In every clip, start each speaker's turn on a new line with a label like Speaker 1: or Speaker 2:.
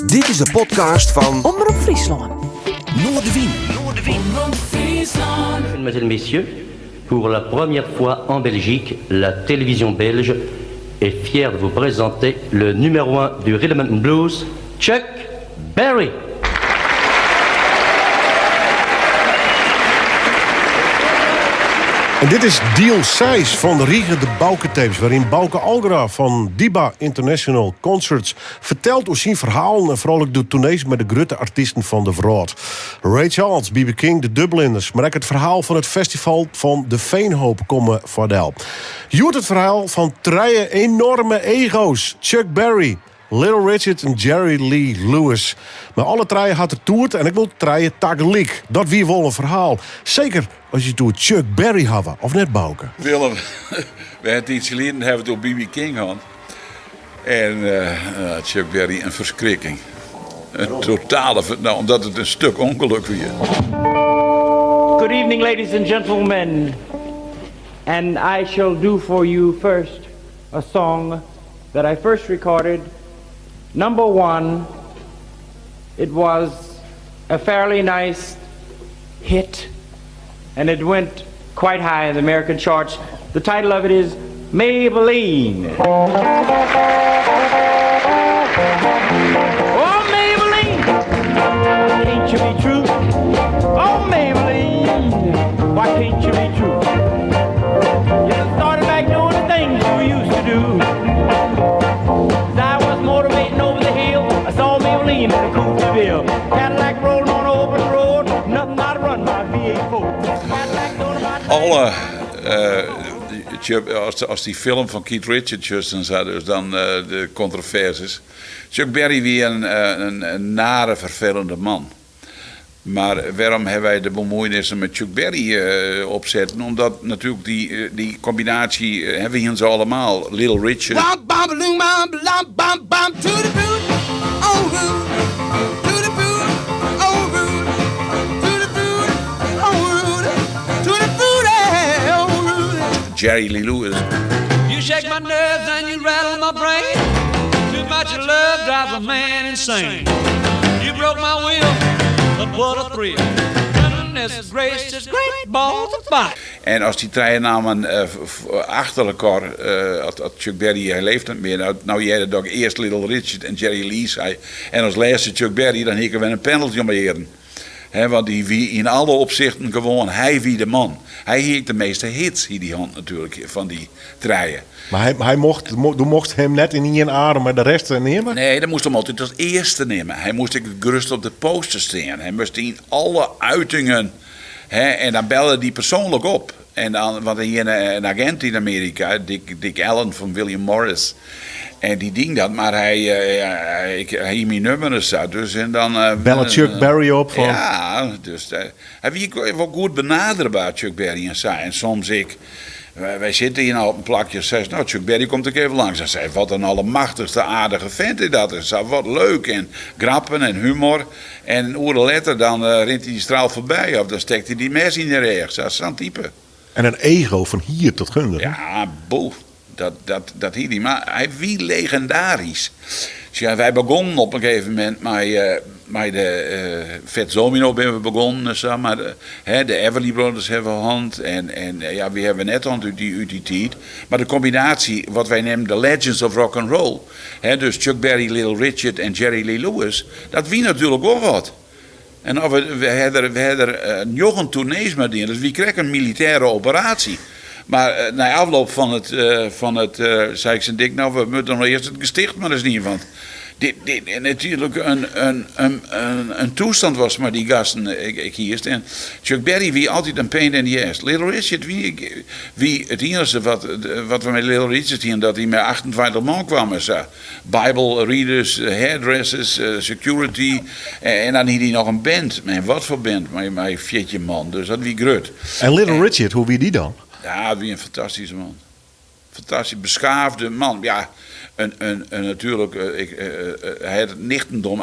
Speaker 1: Dit is de podcast fan
Speaker 2: Omrop Fryslân.
Speaker 1: Noardewyn.
Speaker 3: Mesdemoiselles, Messieurs, pour la première fois en Belgique, la télévision belge est fière de vous présenter le numéro 1 du rhythm and blues, Chuck Berry.
Speaker 4: En dit is diel 6 fan de rige De Bauke Tapes, wêryn't Bauke Algra fan Diba International Concerts fertelt oer syn ferhalen en foaral ek de toernees mei de grutte artysten fan de wrâld. Ray Charles, BB King, de Dubliners, mar ek it ferhaal fan it festival fan De Veenhoop komme foardel. Hjoed it ferhaal fan trije enorme ego's, Chuck Berry, Little Richard en Jerry Lee Lewis. Mei alle trije hat er toerd en ek wol trije tagelyk. Dat wie wol in ferhaal. Seker as je it oer Chuck Berry hawwe, of net Bauke?
Speaker 5: Willem, we ha tiidsje lyn hawwe it oer BB King hân. En Chuck Berry in ferskrikking. In totale, no, omdat it in stik ûngelok wie.
Speaker 6: Good evening ladies and gentlemen. And I shall do for you first a song that I first recorded. Number one, it was a fairly nice hit and it went quite high in the American charts. The title of it is Maybelline. Oh, Maybelline, can't you be true? Oh, Maybelline, why can't you be true? You started back doing the things you used to do. As I was motivating over the hill, I saw Maybelline in a coupe de ville. Cadillac rolling on the open road, nothing ought to run my V8
Speaker 5: Alle, as dy film fan Keith Richards sjochst en sa, dus dan de kontroverses. Chuck Berry wie in nare, ferfelende man. Mar wêrom hawwe wy de bemuoienissen mei Chuck Berry opsetten? Omdat natuerlik dy kombinaasje, hè, we hienen se allemaal, Little Richard. Jerry Lee Lewis.
Speaker 7: You shake my nerves and you rattle my brain. Too much love drives a man insane. You broke my will, but what a thrill. Goodness gracious, great balls of fire.
Speaker 5: En as dy trije nammen achter elkoar, as Chuck Berry, hy leeft net mear, no hearde dat ik earst Little Richard en Jerry Lee sei en as lêste Chuck Berry, dan hie ik wer in penalty om my earen. Hè, want dy wie yn alle opsichten gewoan, hy wie de man. Hy hie ek de measte hits, hie dy hand natuerlik, fan dy trije.
Speaker 4: Mar hy, hy mocht, do mochtst him net yn ien adem mei de rest neame?
Speaker 5: Nee, dan moast him altyd as earste neame. Hy moast ek it grutst op de poster stean. Hy moast yn alle uitingen, hè, en dan belle dy persoanlik op. En dan, want hy hie in agint yn Amearika, Dick, Dick Allen fan William Morris. En dy die dat, mar hy, ik, hy hie myn nummer en sa, dus en dan...
Speaker 4: Belle Chuck Berry op fan...
Speaker 5: Ja, dus hy wie wol goed benaderber, Chuck Berry en sa. En soms ek, wy sitte hjir no op in plakje, seist, no, Chuck Berry komt ek even langs. Dan sei, wat in allemachtichste aardige vent is dat en sa, wat leuk en grappen en humor. En in oere letter dan rint hy dy straal foarby of dan stekt hy dy mes yn de rêch, sa, sa'n type.
Speaker 4: En in ego fan hier tot Gunder.
Speaker 5: Ja, boe. Dat, dat, dat hie hy. Mar hy wie legendarysk. Sja, wy begonnen op in gegeven momint mei, mei de Fats Domino binne we begonnen en sa, mar hè, de Everly Brothers hawwe we hân en, en ja, wy hawwe net hân út dy, út dy tiid. Mar de kombinaasje, wat wy neame de Legends of Rock and Roll, hè, dus Chuck Berry, Little Richard en Jerry Lee Lewis, dat wie natuerlik wol wat. En of we, we ha der, we ha der njoggen toernees mei dien, dat wie krekt in militêre operaasje. Mar nei afloop fan it, fan it, sei ik tsjin Dick, no we moatte no earst it gesticht mar ris dien, want dit, dit natuerlik in, in, in, in toestand was mei dy gasten ek hierst. En Chuck Berry wie altyd in pain in the ass. Little Richard wie, wie it iennichste wat, wat we mei Little Richard hienen, dat hy mei 28 man kwam en sa. Bible readers, hairdressers, security en dan hie hy noch in band. En wat foar band, mei 14 man, dus dat wie grut.
Speaker 4: En Little Richard, hoe wie dy dan?
Speaker 5: Ja, wie in fantastyske man. Fantastysk beskaafde man. Ja, Een, een, een natuurlijk, ik, hij had het nichtendom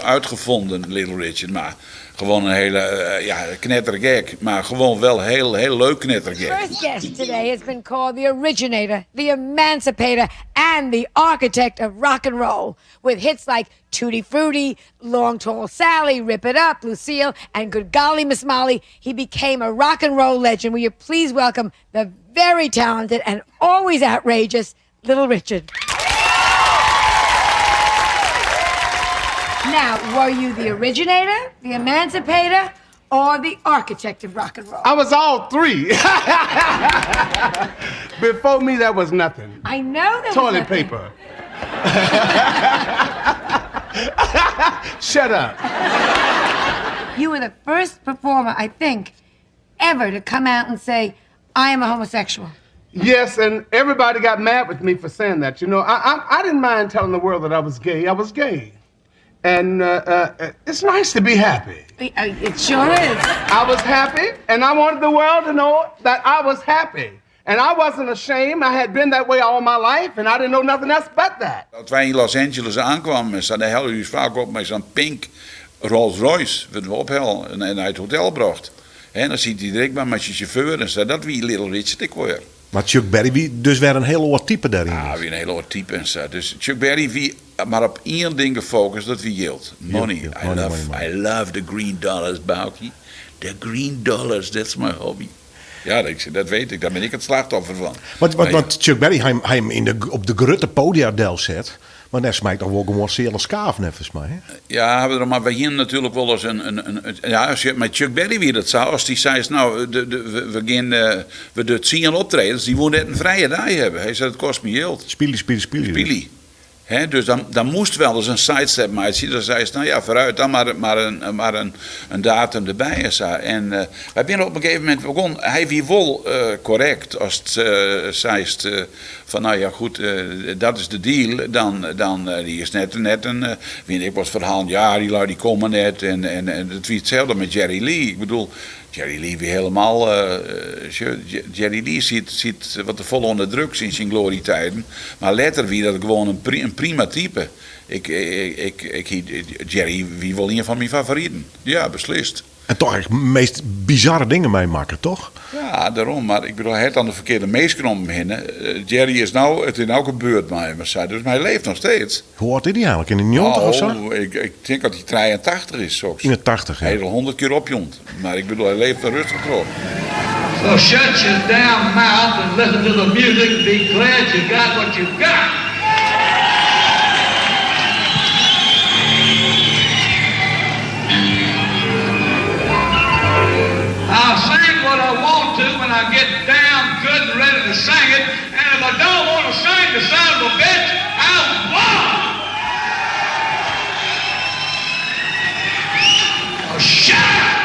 Speaker 5: uitgevonden, Little Richard. Maar gewoon een hele, ja, knettergek. Maar gewoon wel heel, heel leuk knettergek.
Speaker 2: First guest today has been called the originator, the emancipator, and the architect of rock and roll. With hits like Tutti Frutti, Long Tall Sally, Rip It Up, Lucille, and Good Golly Miss Molly, he became a rock and roll legend. Will you please welcome the very talented and always outrageous Little Richard. Now, were you the originator, the emancipator, or the architect of rock and roll?
Speaker 8: I was all three. Before me, there was nothing.
Speaker 2: I know there was
Speaker 8: Toilet
Speaker 2: nothing.
Speaker 8: paper. Shut up.
Speaker 2: You were the first performer, I think, ever to come out and say, I am a homosexual.
Speaker 8: Yes, and everybody got mad with me for saying that. You know, I, I, I didn't mind telling the world that I was gay. I was gay. And uh, uh, it's nice to be happy.
Speaker 2: Uh, It sure is.
Speaker 8: I was happy, and I wanted the world to know that I was happy. And I wasn't ashamed. I had been that way all my life, and I didn't know nothing else but that.
Speaker 5: Dat wij in Los Angeles aankwamen, en de hel u vaak op met zo'n pink Rolls Royce, werden we ophel en, en naar het hotel bracht. En dan ziet hij direct maar met je chauffeur en zei dat wie Little Richard ik word.
Speaker 4: Maar Chuck Berry, wie, dus weer een heel oud type daarin.
Speaker 5: Ah, wie een hele oud type en zo. Dus Chuck Berry wie maar op één ding gefocust, dat wie yield. Money.
Speaker 4: Yield,
Speaker 5: I,
Speaker 4: money,
Speaker 5: love,
Speaker 4: money, money.
Speaker 5: I love the green dollars, Boukie. The green dollars, that's my hobby. Ja, dat, dat weet ik, daar ben ik het slachtoffer van.
Speaker 4: Want, want,
Speaker 5: Maar ja.
Speaker 4: want Chuck Berry, hij, hij hem in de, op de grote podia del zet. Maar net smijt toch wel gewoon zeer skaaf, net mij. Hè?
Speaker 5: Ja, maar wij hier natuurlijk wel eens een, een, een, een- ja, als je met Chuck Berry wie dat zou, als die zei, nou, de, de, we, we gaan, eh, we doen zien optredens, die moet net een vrije dag hebben. Hij zei, het kost me geld.
Speaker 4: Spielie, spielie, spielie.
Speaker 5: Spielie. Hè, dus dan, dan moest wel eens een sidestep maken. Dan zei ze, nou ja, vooruit, dan maar, maar, een, maar een, een datum erbij. En, zo. en eh, wij binnen op een gegeven moment begon, hij wie wel eh, correct, als het eh zei het, eh, van nou ja goed, eh, dat is de deal, dan, dan eh, die is net, net een, eh, wie ik was verhaal, ja die lui die komen net en, en, en het wie hetzelfde met Jerry Lee. Ik bedoel, Jerry Lee weer helemaal, eh, eh, Jerry Lee ziet, ziet wat de volle onder drugs in zijn glorietijden, maar later wie dat gewoon een, pri- een prima type. Ik, ik, ik, ik, Jerry wie wel een van mijn favorieten. Ja, beslist.
Speaker 4: En toch echt de meest bizarre dingen meemaken, toch?
Speaker 5: Ja, daarom. Maar ik bedoel, hij had dan de verkeerde meester om hem heen. hè. Eh, Jerry is nou, het is nou gebeurd met hem. Dus hij leeft nog steeds.
Speaker 4: Hoe oud is hij eigenlijk? In de 90 of zo?
Speaker 5: Oh, ik, ik denk dat hij 83 is. Zo.
Speaker 4: In de 80,
Speaker 5: Hij
Speaker 4: ja.
Speaker 5: is al 100 keer opjond. Maar ik bedoel, hij leeft er rustig door.
Speaker 7: So shut your damn mouth and listen to the music and be glad you got what you got. I'll sing what I want to when I get damn good and ready to sing it. And if I don't want to sing the son of a bitch, I won't. Oh, shut up!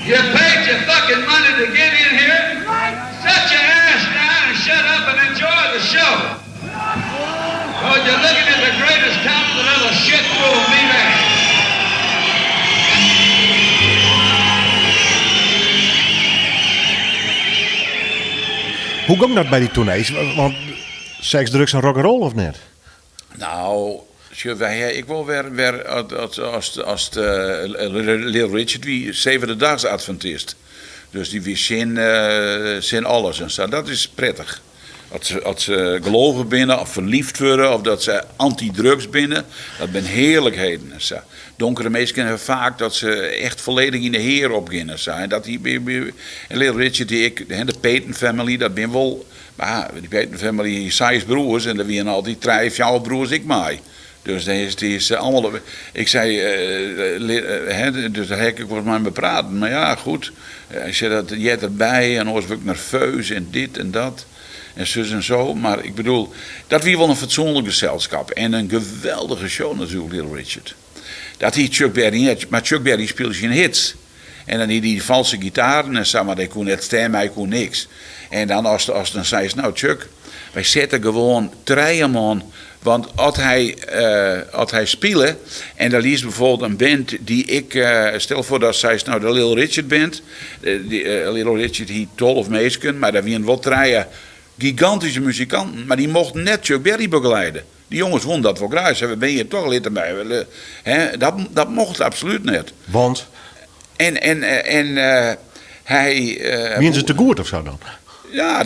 Speaker 7: You paid your fucking money to get in here. Shut your ass down and shut up and enjoy the show. Cause you're looking at the greatest talent that ever shit through a meat ass.
Speaker 4: Hoe ging dat bij die tournees? Want seks, drugs en rock'n'roll of net?
Speaker 5: Nou, tje, wij, ik wil weer, weer als, als, als, als de, eh, Little Richard, wie zevende dags Adventist. Dus die wist zin, eh, zin alles en zo. Dat is prettig. Dat ze, als ze geloven binnen of verliefd worden of dat ze anti-drugs binnen, dat zijn heerlijkheden. En zo. Donkere mensen kennen vaak dat ze echt volledig in de heer opgaan. En zo. En dat die, en Little Richard, die ik, hè, de Payton family, dat ben wel. Maar die Payton family, zes broers en daar waren altijd drie, vier broers, ik mij. Dus die is, die is eh, allemaal. Ik zei, eh, li- eh, hè, dus daar heb ik volgens mij mee praten. Maar ja, goed. Eh, Hij zei dat jij erbij en was ik nerveus en dit en dat. En zus en zo. Maar ik bedoel, dat wie wel een fatsoenlijk gezelschap. En een geweldige show natuurlijk, Little Richard. Dat hij Chuck Berry net. Maar Chuck Berry speelde geen hits. En dan die, die valse gitaren en zo, maar hij kon net stemmen, hij kon niks. En dan als, als dan zei ze, nou Chuck, wij zetten gewoon treien man. Want als hij, eh, als hij spelen, en dan liest bijvoorbeeld een band die ik, eh, stel voor dat zij nou de Little Richard band, Eh, die, eh, Little Richard die 12 meesken, maar daar wien wel treien Gigantyske muzikanten, mar dy mochten net Chuck Berry begeleide. Dy jonges woenen dat wol graach. Se we binne hjir toch, lit my. Hè, dat mocht absolút net.
Speaker 4: Want?
Speaker 5: En hy.
Speaker 4: Wienen se te goed of sa dan?
Speaker 5: Ja,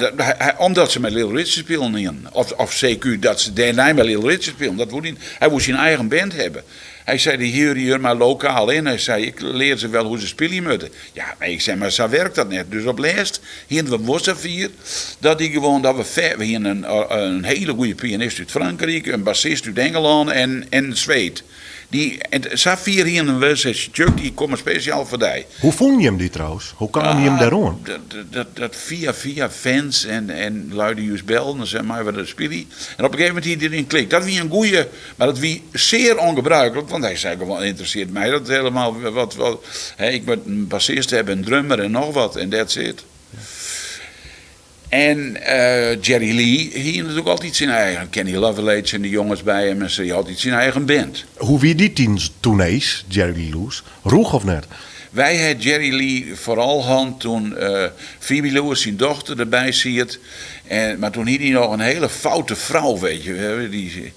Speaker 5: omdat se mei Little Richard spilen hienen. Of CQ dat se dêrnei mei Little Richard spilen. Dat woe hy, hy woe syn eigen band hawwe. Hy sei, dy huur je mar lokaal yn. Hy sei, ik lear se wol hoe't se spylje moatte. Ja, mar ik sei, mar sa werkt dat net. Dus op lêst hienen we wol safier dat dy gewoan, dat we, we hienen in hiele goede pianist út Frankryk, in bassist út Ingelân en in Sweed. Dy, en safier hienen we, sei Chuck, dy komme spesjaal foar dy.
Speaker 4: Hoe fûnen jim dy trouwens? Hoe kamen jim dêroan?
Speaker 5: Dat fia fia fans en lui dy't ús belden en seinen, meie we dat spylje? En op in gegeven momint hie er in klik. Dat wie in goeie, mar dat wie sear ûngebruiklik, want hy sei gewoan, ynteressearret my dat helemaal wat, wat, hè, ik moat in bassist hawwe, in drummer en noch wat en that's it. En Jerry Lee hie natuerlik altyd syn eigen, Kenny Lovelage en de jonges by him en se hie altyd syn eigen band.
Speaker 4: Hoe wie dy tidens toernees, Jerry Lee Lewis? Rûch of net?
Speaker 5: Wy ha Jerry Lee foaral hân toen Phoebe Lewis, syn dochter, derby siet. En, mar toen hie hy noch in hiele foute frou, weet je.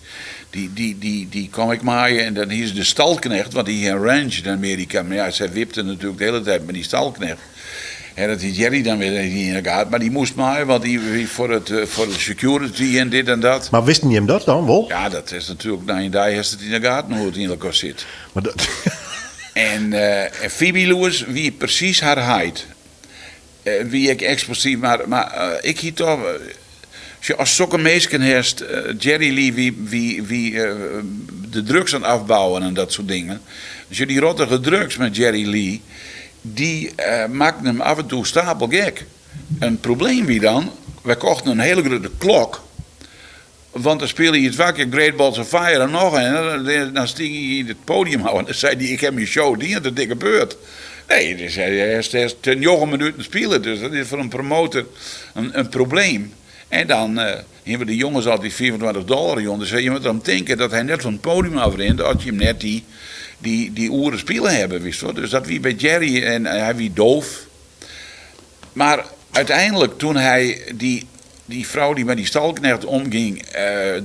Speaker 5: Dy kwam ek mei en dan hie se de stalknecht, want dy hie in ranch yn Amearika. Mar ja, sy wipte natuerlik de hiele tiid mei dy stalknecht. En dat hie Jerry dan wer net yn 'e gaten, mar dy moast mei, want dy wie foar it, foar de security en dit en dat.
Speaker 4: Mar wisten jim dat dan wol?
Speaker 5: Ja, dat is natuerlik, nei in dei hast it yn 'e gaten hoe it yn elkoar sit.
Speaker 4: Mar dat.
Speaker 5: En Phoebe Lewis wie presys har heit. Wie ek eksplosyf, mar ik hie toch. Sjoch, as sokke minsken hast, Jerry Lee wie, wie de drugs oan it afbouwen en dat soart dingen. Sjoch, dy rottige drugs mei Jerry Lee, dy makken him af en toe stapelgek. In probleem wie dan, wy kochten in hiele grutte klok, want dan spile hy twa kear Great Balls of Fire en noch in, en dan stie hy yn it podium ôf en dan sei hy, ik ha myn show dien, de dikke beurt. Nee, dus hy hast njoggen minuten spile, dus dat is foar in promotor in probleem. En dan hiene we de jonges altyd 25 dollar jûn, dus je moatte derom tinke dat hy net fan it podium ôfrint as je him net dy oeren spile hawwe, witst wol. Dus dat wie by Jerry en hy wie doof. Mar úteinlik toen hy dy frou dy't mei dy stalknecht omgyng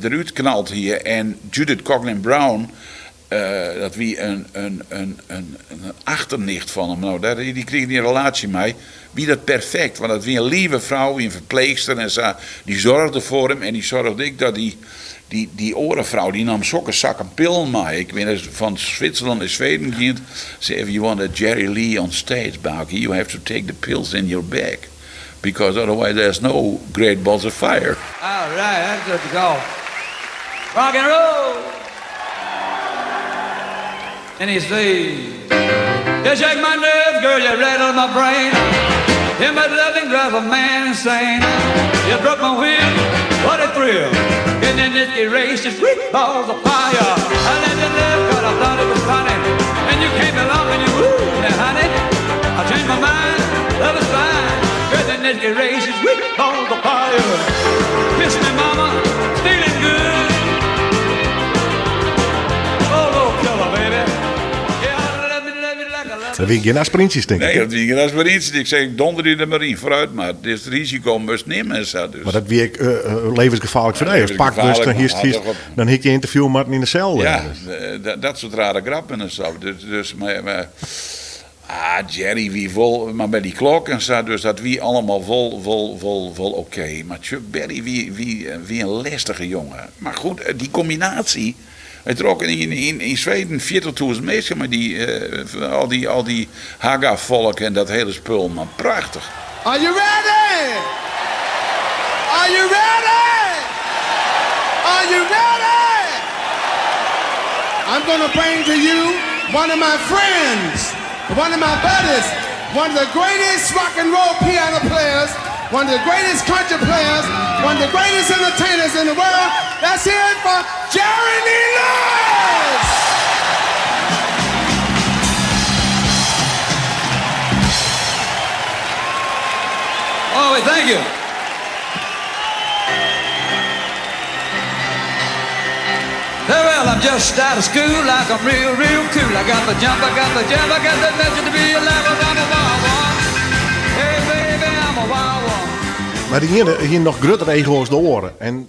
Speaker 5: derút knald hie en Judith Coghlan Brown, dat wie in achternicht fan him, no dy krige dy in relaasje mei, wie dat perfekt, want dat wie in leave frou, wie in ferpleechster en sa, dy soargde foar him en dy soargde ek dat dy oare frou, dy naam sokke sakken pillen mei. Ik bin ris fan Switserlân nei Sweden gien, sei if you want a Jerry Lee on stage, Bauke, you have to take the pills in your bag, because otherwise there's no Great Balls of Fire.
Speaker 7: All right, that's what you call rock and roll. And he says, You shake my nerves, girl, you rattle my brain. Too much loving drives a man insane. You broke my will, what a thrill. Goodness gracious, great balls of fire. I let you live 'cause I thought it was funny. And you came along and you wooed me, honey. I changed my mind, love is fine. Goodness gracious, great balls of fire. Kiss me, mama, it's feeling good. Oh, little killer, baby. Yeah, love me, love me like I love
Speaker 4: Dat wie gjin aspiryntsjes, tink ik.
Speaker 5: Nee, dat wie gjin aspiryntsjes. Ik sei, ik donder dy der mar yn, foarút mar. Dit risiko moatst nimme en sa. Dus.
Speaker 4: Mar dat wie ek levensgefaarlik foar dy. Ast pakt wurdst, dan hiest, hiest, dan hie ik dy ynterview moatten yn de sel.
Speaker 5: Ja, dat soart rare grappen en sa. Dus, mar, ah, Jerry wie wol, mar by dy klok en sa, dus dat wie allemal wol, wol, wol, wol oké. Mar Chuck Berry wie, wie, wie in lestige jonge. Mar goed, dy kombinaasje, hy trok yn Sweden 40.000 minsken mei dy, al dy, al dy Haga-folk en dat hiele spul, man, prachtich.
Speaker 8: Are you ready? Are you ready? Are you ready? I'm gonna bring to you one of my friends, one of my buddies, one of the greatest rock and roll piano players, one of the greatest country players, one of the greatest entertainers in the world. Let's hear it for Jerry Lee Lewis!
Speaker 7: Oh, thank you. Well, I'm just out of school, like I'm real, real cool. I got the jump, I got the jab, I got the message to be alive. I'm a wild one. Hey, baby, I'm a wild one.
Speaker 4: Mar de iene hie noch grutter ego as de oare. En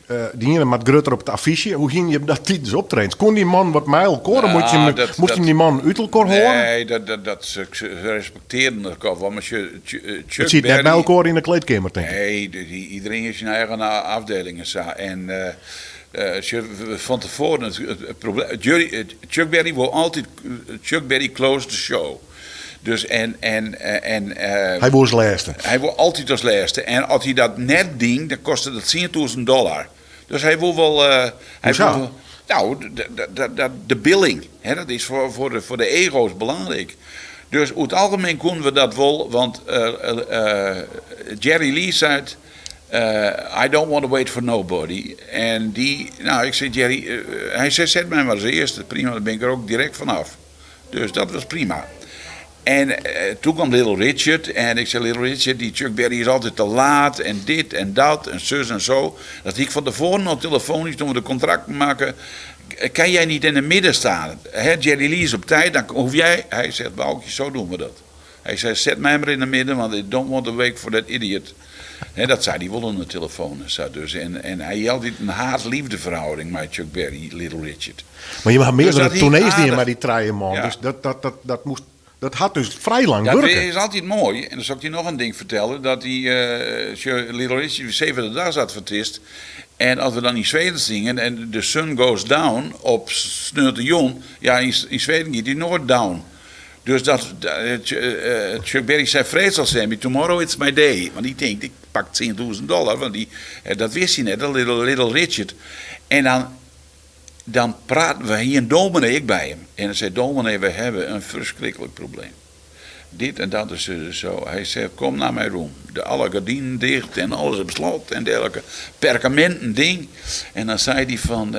Speaker 4: de iene moat grutter op it affysje. Hoe hiene jim dat tidens optredens? Koene dy mannen wat mei elkoar? Of moast je, moast je dy mannen út elkoar hâlde?
Speaker 5: Nee, dat, se respektearden elkoar wol. Mar Chuck
Speaker 4: It siet net by elkoar yn de kleedkeamer, tink ik.
Speaker 5: Nee, iedereen hie syn eigen afdeling en sa. En fan tefoaren, it probleem, Chuck Berry wol altyd, Chuck Berry closed the show. Dus en, en, en,
Speaker 4: Hy woe as lêste.
Speaker 5: Hy woe altyd as lêste. En as hy dat net die, dan koste dat 10.000 dollar. Dus hy woe wol. Hy woe, nou, de billing, hè, dat is voor de ego's belangrijk. Dus oer it algemien koenen we dat wol, want Jerry Lee sei, I don't want to wait for nobody. En dy, nou, ik sei, Jerry, hy sei, set my mar as earste, prima, dan bin ik der ook direkt vanaf. Dus dat was prima. En toen kwam Little Richard en ik zei, Little Richard, die Chuck Berry is altijd te laat en dit en dat en zus en zo. Dat hie ik van tevoren al telefonisch toen we de contracten maken. Kan jij niet in het midden staan? Hè, Jerry Lee is op tijd, dan hoef jij... Hij zegt, Boukje, zo doen we dat. Hij zei, zet mij maar in het midden, want I don't want to wait for that idiot. Hè, dat zei hij wel aan de telefoon. En, zo. Dus, en hij had altijd een haat-liefde verhouding met Chuck Berry, Little Richard.
Speaker 4: Mar je ha meardere
Speaker 5: Dus dat
Speaker 4: toernees dien
Speaker 5: aardich.
Speaker 4: mei dy trije man.
Speaker 5: Ja.
Speaker 4: Dus dat moast, dat hat dus frij lang
Speaker 5: Dat
Speaker 4: wurke.
Speaker 5: is altyd moai. En dan sil ik dy noch in ding fertelle. Dat dy Little Richard wie zevende-dagsadventist. En as we dan yn Sweden zingen en de sun goes down op sneontejûn. Ja, yn Sweden giet dy noait down. Dus dat, Chuck Berry sei freeds al tsjin my, tomorrow it's my day. Want dy tinkt, ik pak 10.000 dollar, want dy, dat wist hy net, Little, Little Richard. En dan praten we hier een dominee ek by him. En dan sei dominee, we hebben een verschrikkelijk probleem. Dit en dat is zo. Hij zei, kom naar mijn room. De alle gardinen dicht en alles op slot en dergelijke. Perkamenten ding. En dan zei hij van,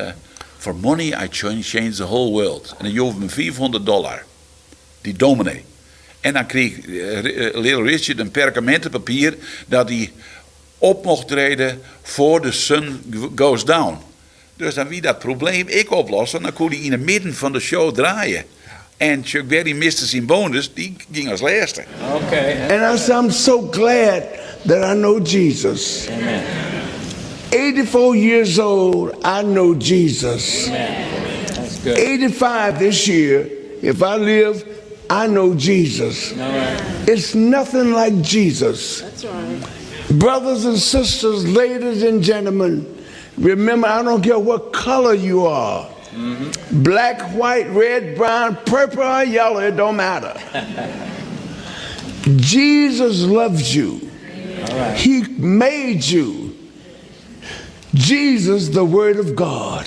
Speaker 5: for money I change the whole world. En dan joech me 500 dollar. Die dominee. En dan kreeg Little Richard een perkamentenpapier dat hij op mocht treden voor de sun goes down. Dus dan wie dat probleem ik oplossen, dan kon hij in het midden van de show draaien. En Chuck Berry miste zijn bonus, die ging als laatste.
Speaker 7: Okay.
Speaker 9: And I said, I'm so glad that I know Jesus.
Speaker 7: Amen.
Speaker 9: 84 years old, I know Jesus.
Speaker 7: Amen. That's good.
Speaker 9: 85 this year, if I live, I know Jesus.
Speaker 7: All right.
Speaker 9: It's nothing like Jesus.
Speaker 8: That's right.
Speaker 9: Brothers and sisters, ladies and gentlemen, remember, I don't care what color you are. Black, white, red, brown, purple, or yellow, it don't matter. Jesus loves you. He made you. Jesus, the Word of God.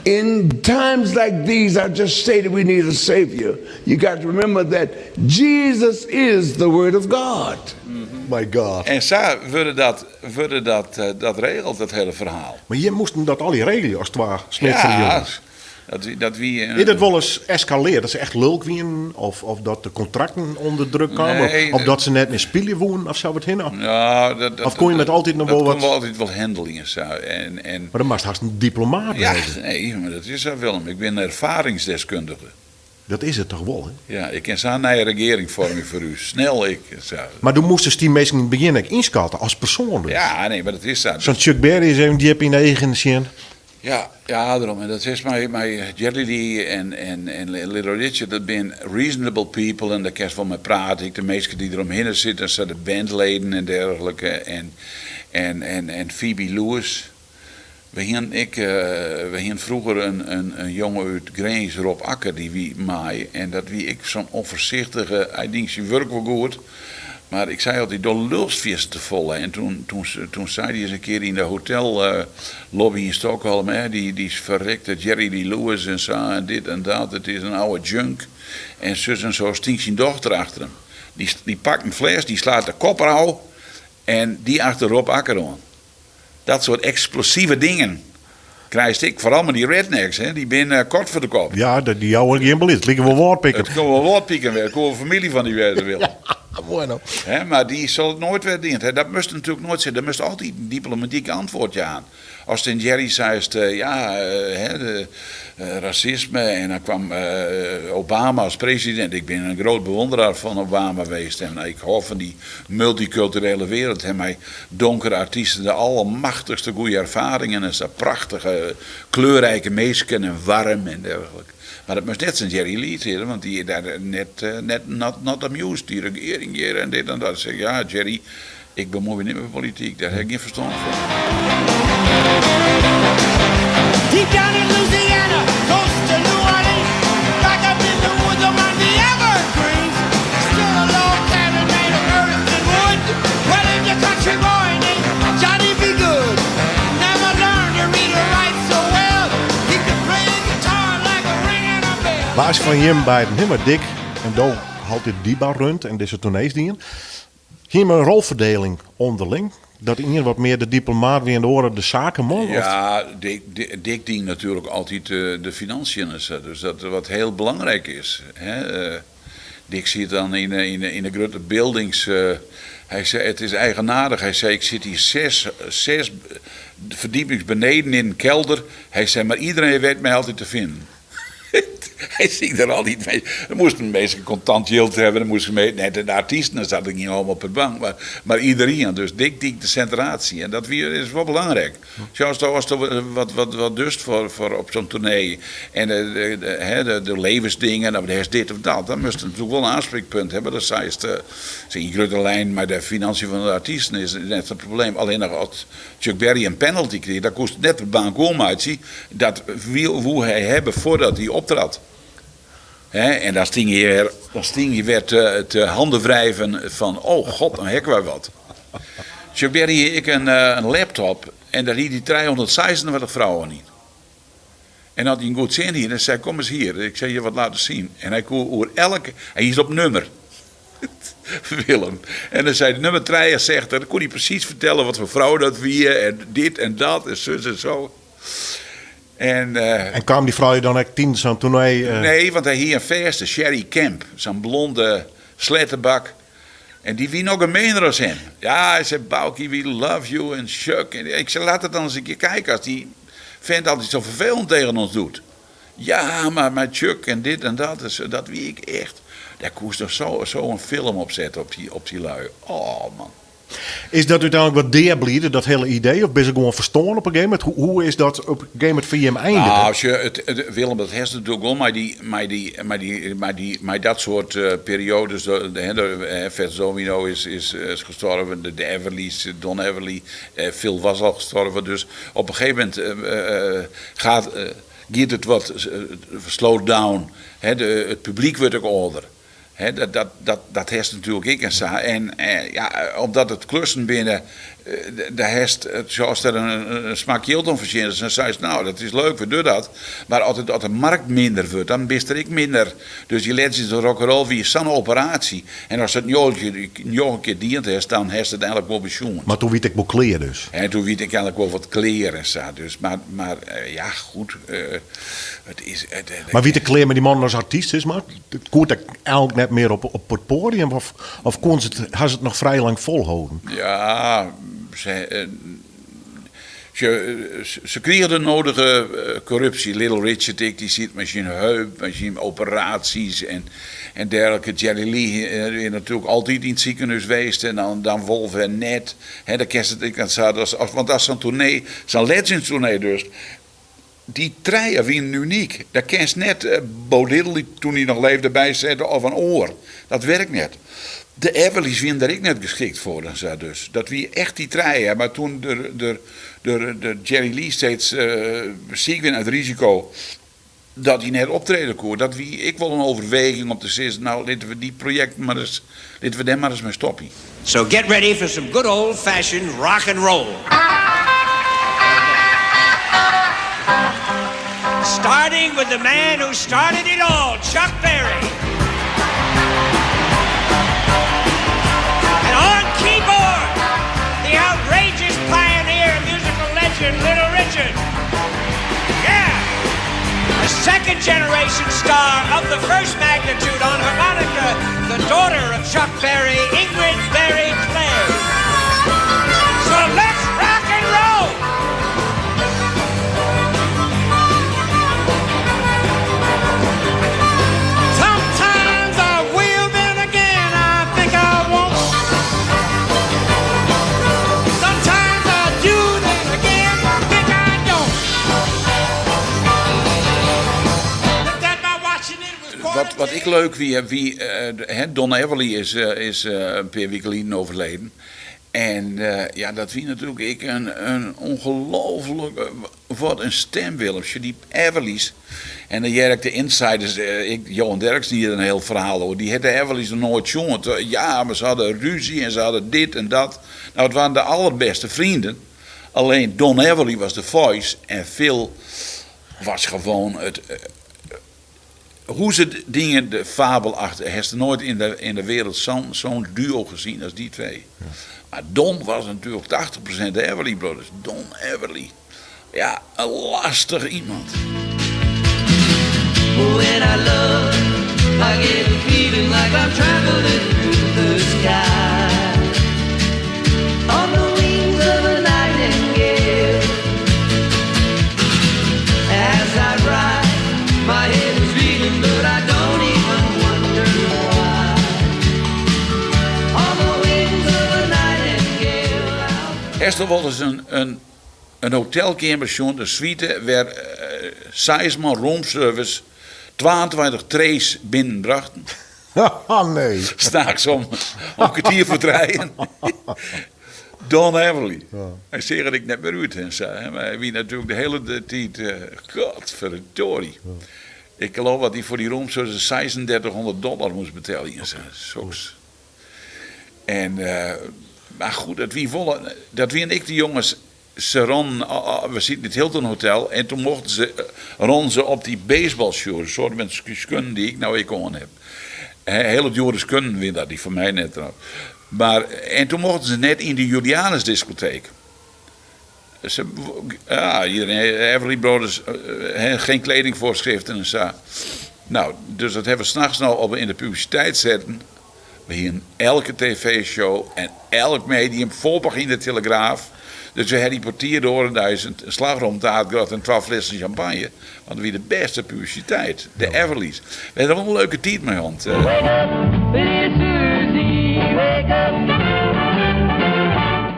Speaker 9: In times like these, I just stated we need a Savior. You got to remember that Jesus is the Word of God.
Speaker 4: My God.
Speaker 5: En sa wurde dat, wurde dat, dat regeld, dat hele ferhaal.
Speaker 4: Mar jim moasten dat allegear regelje as twa Snitser jonges.
Speaker 5: Dat wie...
Speaker 4: Is dat wolris eskalearre? Dat se echt lulk wienen? Of dat de kontrakten ûnder druk kamen?
Speaker 5: Nee,
Speaker 4: Of dat se net mear spylje woenen of sa wat hinne?
Speaker 5: Ja, dat,
Speaker 4: Of kon je met altyd noch
Speaker 5: dat
Speaker 4: wol
Speaker 5: kon
Speaker 4: wat-
Speaker 5: we altyd wol handelje en sa. En,
Speaker 4: Mar dan moatst hast in diplomaat
Speaker 5: ja,
Speaker 4: wêze.
Speaker 5: nee, mar dat is sa, Willem. Ik bin erfaringsdeskundige.
Speaker 4: Dat is it toch wol, hè?
Speaker 5: Ja, ik kin sa in nije regearing foarmje foar ús. Snel ik. Sa.
Speaker 4: Mar do moastest dy minsken yn it begjin ek ynskatte as persoan dus.
Speaker 5: Ja, nee, mar dat is sa.
Speaker 4: Sa'n Chuck Berry is even djip yn de eagen sjen.
Speaker 5: Ja, ja, dêrom. En dat is mei Jerry Lee en Little Richard, dat binne reasonable people en dêr kinst wol mei prate. Ek de minsken dy't deromhinne sitte, sa de bandleden en dergelike. En Phoebe Lewis. We hienen ek, we hienen froeger in jonge út Grins, Rob Akker, dy wie mei. En dat wie ek sa'n ûnfoarsichtige, hy die syn wurk wol goed. Mar ik sei altyd, do lulst fierste te folle. En toen sei hy ris in kear yn de hotellobby yn Stockholm, hè, dy ferrekte Jerry Lee Lewis en sa en dit en dat, it is in oude junk. En sus en sa stie syn dochter achter him. Dy pakt in fles, dy slaat de kop ôf en dy achter Rob Akker oan. Dat soart eksplosive dingen krijst ek, foaral mei dy rednecks, hè, dy binne kort foar de kop.
Speaker 4: Ja, dy jouwe gjin belis. It like wol wâldpiken.
Speaker 5: It kin wol wâldpiken wêze, it koe wol famylje fan dy wêze, Willem.
Speaker 4: Ja, bueno.
Speaker 5: Hè, mar dy sil it noait wer dien. Hè, dat moatst natuerlik noait sizze. Do moatst altyd in diplomatyk antwurd jaan. As tsjin Jerry seist, ja, hè, de, rasisme en dan kwam Obama as presidint. Ik bin in grut bewonderaar fan Obama west en ik hâld fan dy multykulturele wereld en mei donkere artysten de allemachtichste goede erfaringen en sa prachtige kleurrijke minsken en warm en dergelijke. Mar dat moast net tsjin Jerry Lee sizze, want dy is dêr net, net not, not amused. Dy regearing hjir en dit en dat. Ik zeg, ja Jerry, ik bemoei my net mei polityk, dêr ha ik gjin ferstân fan.
Speaker 10: Deep down in Louisiana, close to New Orleans, back up in the woods among the evergreens, stood a log cabin made of earth and wood. Well, lived a country boy named Johnny B. Goode. Never learned to read or write so well. He could play the guitar like a ringing a bell.
Speaker 4: Wa is fan jim beiden, hè, mar Dick en do altyd Diba runt en dizze toernees dien. Hie jim in rolferdeling ûnderling? Dat ien wat mear de diplomaat wie en de oare de sakeman? Of?
Speaker 5: Ja, Dick, Dick die natuerlik altyd de financiën en sa, dus dat wat hiel belangryk is. Hè. Dick siet dan yn de grutte buildings. Hy sei, it is eigenaardich, hy sei, ik sit hjir seis ferdiepings beneden yn in kelder. Hy sei, mar iedereen weet my altyd te finen. Hy siet der altyd mei. Der moasten minsken kontant jild hawwe, der moasten net de artysten, dat gyng allemaal per bank, mar iederien. Dus Dick die de sintraasje en dat wie, is wol belangryk. Sjoch, ast wat, wat, wat dochst foar op sa'n toernee en de, de levensdingen, of is dit of dat, dan moatst natuerlik wol in oansprekpunt hawwe. Dat seist, yn grutte linen mei de financiën fan de artysten is net in probleem. Allinnich as Chuck Berry in penalty krige, dan koest net de bank oanmeitsje. Dat woe hy hawwe foardat hy optrad. Hè, en dan stie hy wer, dan stie hy wer te handen wrijven fan, oh god, dan hekken wy wat. Chuck Berry hie ek in laptop en dêr hie hy 326 frouwen yn. En as hy in goed sin hie, dan sei hy, kom ris hjir, ik sil je wat laten sjen. En hy koe oer elk, hy is op nummer. Willem. En dan sei hy, nummer 63, dan koe hy presys fertelle wat foar frou dat wie en dit en dat en sus en sa. En,
Speaker 4: En kaam dy frou dan ek tidens sa'n toernee?
Speaker 5: Nee, want hy hie in fêste, Sherry Kemp, sa'n blonde slettebak. En dy wie noch gemeener as him. Ja, hy sei, Boukie, we love you en Chuck. En ik sei, laat it dan ris in kear kijken as dy vent altyd sa ferfelend tsjin ús docht. Ja, mar mei Chuck en dit en dat, dus dat wie ik echt. Dêr koest noch so in film op sette op dy lui. Oh man.
Speaker 4: Is dat úteinlik wat deabliede, dat hiele idee? Of binne se gewoan ferstoarn op in gegeven momint? Hoe is dat op in gegeven momint foar jim eindige?
Speaker 5: Nou, sjoch, Willem, dat hast natuerlik wol mei dat soart perioades. De Fats Domino is gestorven, de Everlys, Don Everly, Phil was al gestorven. Dus op in gegeven momint giet it wat slow down. Hè, it publyk wurdt ek âlder. Hè, dat hast natuerlik ek en sa. En ja, omdat it klussen binne, dêr hast, as der in smak jild oan fertsjinne, dan seist, nou, dat is leuk, we dogge dat. Mar as de markt minder wurdt, dan bist der ek minder. Dus dy Legends of Rock'n'Roll wie sa'n operaasje. En ast it njoggen kear dien hast, dan hast it eigenlik wol besjoen.
Speaker 4: Mar doe wie it ek wol klear dus?
Speaker 5: En doe wie it ek eigenlik wol wat klear en sa. Dus, mar ja, goed. It is,
Speaker 4: Mar wie it klear mei dy mannen as artyst, sis mar? Koe it eigenlik net mear op it poadium? Of koene se it, ha se it noch frij lang folholden?
Speaker 5: Ja, se krigen de nodige korrupsje. Little Richard ek, dy siet mei syn heup, mei syn operaasjes en dergelike. Jerry Lee is natuerlik altyd yn it sikehûs west en dan wol wer net. Hè, dan kinst it ek net sa, want as sa'n toernee, sa'n Legends toernee dus, dy trije wienen unyk. Dêr kinst net Bo Diddley, doe't hy noch leefde, by sette of in oar. Dat wurket net. De Everlys wienen dêr ek net geskikt foar en sa dus. Dat wie echt dy trije. Mar doe't de Jerry Lee steeds siik wie en it risiko dat hy net optrede koe, dat wie ek wol in overweging om te sizzen, nou, litte we dy projekten mar ris, litte we dêr mar ris mei stopje.
Speaker 10: So get ready for some good old-fashioned rock and roll. Starting with the man who started it all, Chuck Berry. And on keyboard, the outrageous pioneer and musical legend, Little Richard. Yeah! A second generation star of the first magnitude on harmonica, the daughter of Chuck Berry, Ingrid Berry Clegg. So let's rock and roll!
Speaker 5: Wat, wat ik leuk wie, wie hè, Don Everly is in pear wiken lyn overleden. En ja, dat wie natuerlik ek in ongelooflijk, wat in stim, Willem. Die Everlys. En dan hear ik de insiders, ik, Johan Derksen hier in hiel ferhaal oer. Dy hat de Everlys noch noait sjoen. Ja, mar se hadden ruzie en se hadden dit en dat. Nou, it wienen de allerbêste freonen. Allinne Don Everly was de voice en Phil was gewoon it. Hoe se dingen, de fabelachtige. Hast noait in de wereld zo'n duo gezien als die twee. Maar Don was natuurlijk 80% de Everly Brothers. Don Everly. Ja, in lestich iemand.
Speaker 7: When I love, I get a feeling like I'm traveling through the sky. On the wings of a nightingale. As I ride, my head is reeling, but I don't even wonder why. On the wings of a nightingale.
Speaker 5: Hast wolris in hotelkeamer sjoen, de suite, wêr seis man roomservice 22 trays binnenbrachten.
Speaker 4: Oh nee.
Speaker 5: Nachts om 2:45. Don Everly. Hy seach der ek net mear út en sa. Hè. Mar hy wie natuerlik de hiele tiid, godverdorie. Ik leau dat hy foar dy roomservice 3600 dollar moast betelje. En sa. Soks. En, mar goed, dat wie wol, dat wienen ek de jonges. Se rûnen, we sieten yn it Hilton Hotel en doe mochten se, rûnen se op dy baseballshoes, in soart fan skuon dy't ik no ek oan ha. Hè, hiele djoere skuon wie dat, dy foar my net trouwens. Mar, en doe mochten se net yn de Julianus discotheek. Se, ja, iedereen, Everly Brothers, hè, geen kledingvoorschriften en sa. Nou, dus dat hawwe we nachts no op yn de publisiteit setten. We hienen elke tv-show en elk medium folpich yn de Telegraaf. Dus we hawwe dy portier de oare deis in slagroomtaart gehad en 12 flessen champagne. Want dat wie de bêste publisiteit. De Everlys. We hawwe wol in leuke tiid mei hân.
Speaker 7: Wake up, Susie, wake up.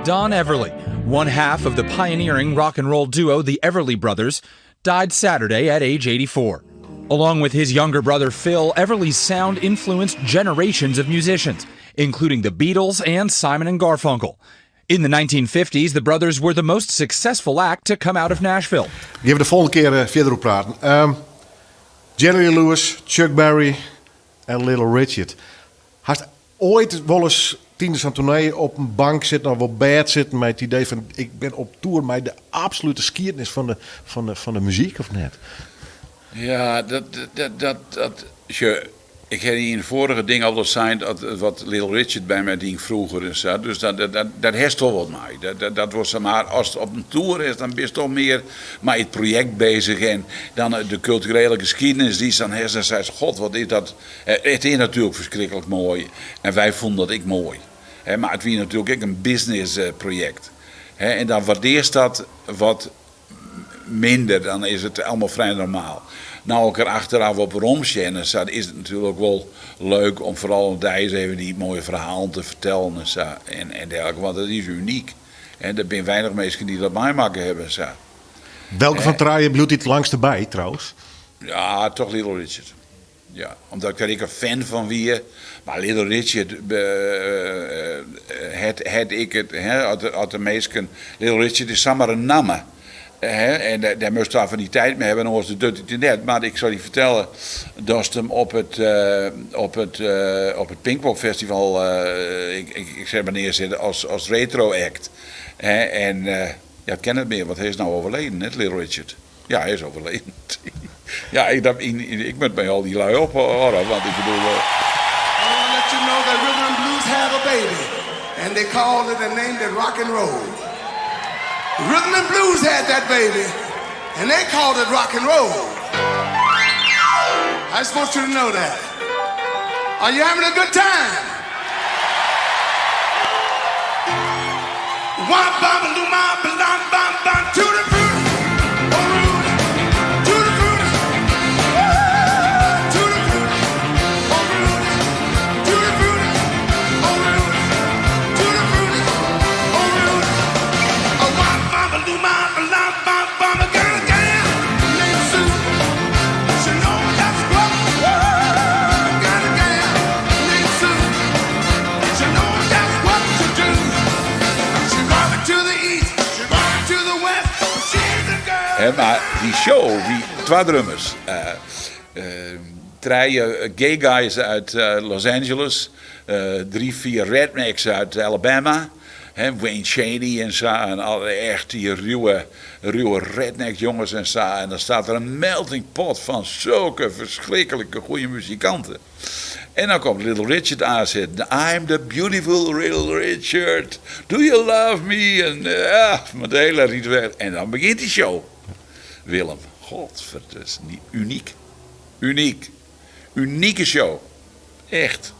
Speaker 11: Don Everly, one half of the pioneering rock and roll duo the Everly Brothers, died Saturday at age 84. Along with his younger brother Phil, Everly's sound influenced generations of musicians, including the Beatles and Simon and Garfunkel. In the 1950s, the brothers were the most successful act to come out of Nashville.
Speaker 4: Gean we de folgjende kear fierder oer praten. Jerry Lee Lewis, Chuck Berry en Little Richard. Hast oait wolris tidens sa'n toernee op in bank sitten of op bêd sitten mei it idee fan ik bin op toer mei de absolute skiednis fan de muzyk of net?
Speaker 5: Ja, dat, sjoch, ik ha yn it foarige ding al sein dat wat Little Richard by my die froeger en sa. Dus dat hast wol wat mei. Dat was mar, as it op in toer is, dan bist dochs mear mei it projekt beuzich en dan de kulturele skiednis dy'tst dan hast. Dan seist, God, wat is dat? It is natuerlik ferskriklik moai en wy fûnen dat ek moai. Hè, mar it wie natuerlik ek in businessprojekt. Hè, en dan wurdearrest dat wat minder, dan is it allegear frij normaal. No, ik der achterôf op weromsjen en sa, is it natuerlik wol leuk om foaral deis even dy moaie ferhalen te fertellen en sa. En dergelike, want dat is unyk. En der binne weinich minsken dy't dat meimakke hawwe en sa.
Speaker 4: Welke fan trije bliuwt it langste by trouwens?
Speaker 5: Ja, dochs Little Richard. Ja, omdat ik der ek in fan fan wie. Mar Little Richard, het ik it, hè, as de minsken, Little Richard is samar in namme. Hè, en dêr moatst affiniteit mei hawwe, oars docht it net. Mar ik sil dy fertelle datst him op it Pinkpop Festival, ik sis mar nearsette as retro act. Hè, en ja, it kin net mear, want hy is no overleden, net Little Richard. Ja, hy is overleden. Ja, ik moat by al dy lui ophâlde, want ik bedoel...
Speaker 8: I want to let you know that rhythm and blues have a baby, and they called it and named it rock and roll. Rhythm and blues had that baby, and they called it rock and roll. I just want you to know that. Are you having a good time? Wah, ba, ba, loo, ma, ba, lam, bam, bam, to the fruit, oh, Rudy, to the fruit, to the fruit, oh, Rudy, to the fruit, oh, Rudy, to the fruit, oh, Rudy. Oh, wah, ba, ba, loo, ma, ba, lam, bam, bam, a girl, girl named Sue. She know that's what.
Speaker 5: Mar dy show wie twa drummers, trije gay guys út Los Angeles, drie, vier rednecks út Alabama, Wayne Cheney en sa, en echt dy ruwe, ruwe redneck jonges en sa. En dan staat der in melting pot fan sulke ferskriklike goede muzikanten. En dan komt Little Richard oansetten. I'm the beautiful Little Richard. Do you love me? En ja, met de hele ritueel. En dan begjint dy show. Willem, godver, dat is unyk. Unyk. Unike show. Echt.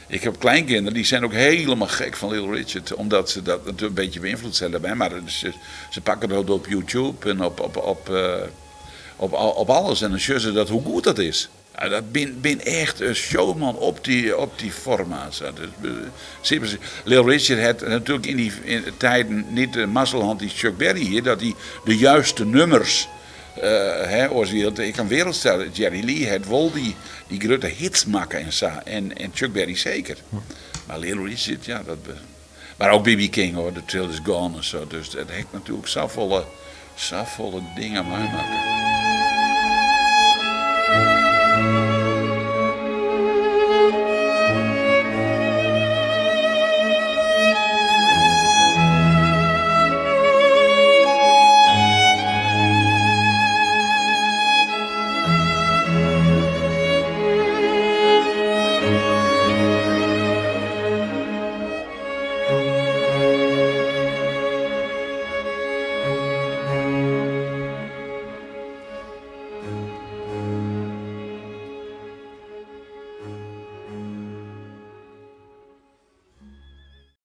Speaker 5: Ik heb kleinkinderen, die zijn ook helemaal gek van Little Richard. Omdat ze dat natuurlijk een beetje beïnvloed zijn daarbij. Maar ze pakken dat op YouTube en op alles. En dan zien ze dat hoe goed dat is. Ja, dat ben echt een showman op die formaat. Dus, Little Richard had natuurlijk in die tijden niet de mazzel die Chuck Berry hier, dat hij de juiste nummers. Hè, ik kan wereldster. Jerry Lee had wel die grote hits maken en zo. En Chuck Berry zeker. Maar Little Richard, ja, dat. Maar ook B.B. King hoor, The Thrill Is Gone en zo. Dus dat heeft natuurlijk zoveel dingen meemaken.